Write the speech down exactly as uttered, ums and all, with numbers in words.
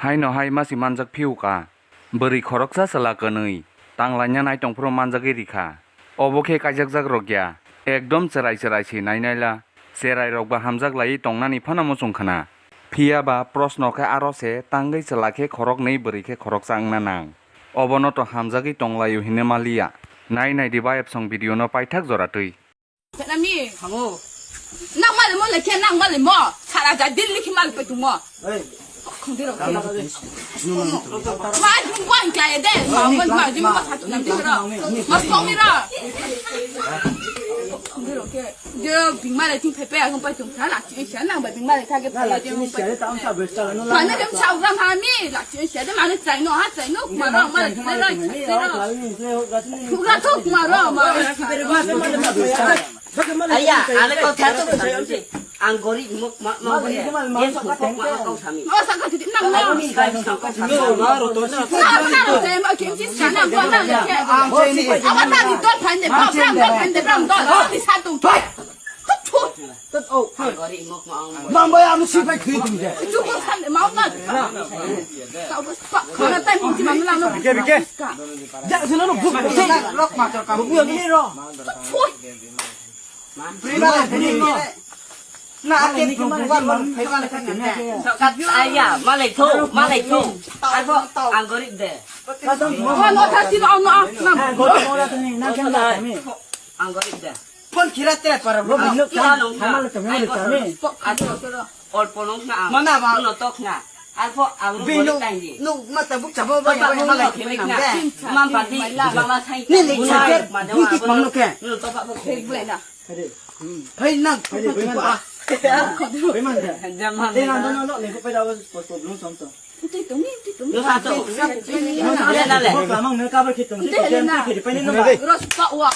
Haino hai masi manjak phiu ka. Bwrwi khoroksa chwla kwnwi tanglaina nai tongphuru manjagwi rikha. Obo khe kaijakjak rokya. Ekdom chwrai chwrai se nainaila. Cherai rokba hamjak laiwi tongnani phano muchung khna. Phiya ba proshno khe aro se tangwi chwla khe khoroknwi bwrwi khe khoroksa wngna nang. Obono to hamjagwi tonglaio hinwi maliya. Nai nai di ba epsong video no paithak jora twi. Nami. Hango. Nang mali mo lekhe, nang mali mo. Sara ja Delhi khe mali pe tumo. Ei. Khongde ro. Tama tadi. Ma jung wan kya ye de. Ma wan ma jung ma satu nam de ro. Ma song ni ro. Khongde ro ke. Yo bing mali ting pe pe ang pa tung sa la chi sa nang ba bing mali ta ke pe jung pa. Mana dem chau ram ha mi la chi sa de mana chai no ha chai no ma ro ma la chai ro. Thuk ra thuk ma ro ma. Aya, ane kau thar tu. Ang gorib mok ma ma. Dia sok kok ma kau sami. Oh, saka titi nang na. Nang na ro to. Nang na ro to. Nang na ro to. Nang na ro to. Nang na ro to. Nang na ro to. Nang na ro to. Nang na ro to. Ang gorib mok ma ang. Mang bai anu si bai khui tum je. Bike, bike. Ja, sino no buk. Rok ma chor ka. Buk yo ni ro. Prima la ni ro. Na ake tu bukan man phai man ka ni. Sok kat aya, malai tho, malai tho. Ako ang gorib de. Wa no thasi no no na. Ang gorib de. Phone kira te para bro. Ang nuk kira nung kha. Ai ko soro. Olpo nung kha. Mana ba? Uno tok kha. Alpo ang nuk bini bori tang di. Nuk mata buk chabo ba. Ba ba ma lak khe na. Mam pati mama sai. Ni ni chaker. Ni tik mang nuk khe. Nu to pa pa. Hei nang. Hei mana. Hei mana. Jaman. Te nang dono lo ne ko pe da was problem som to. Tui tumi, tui tumi. Nuk sa to. Nuk sa to. Nuk sa to. Nuk sa to. Nuk sa to. Ros pa wa.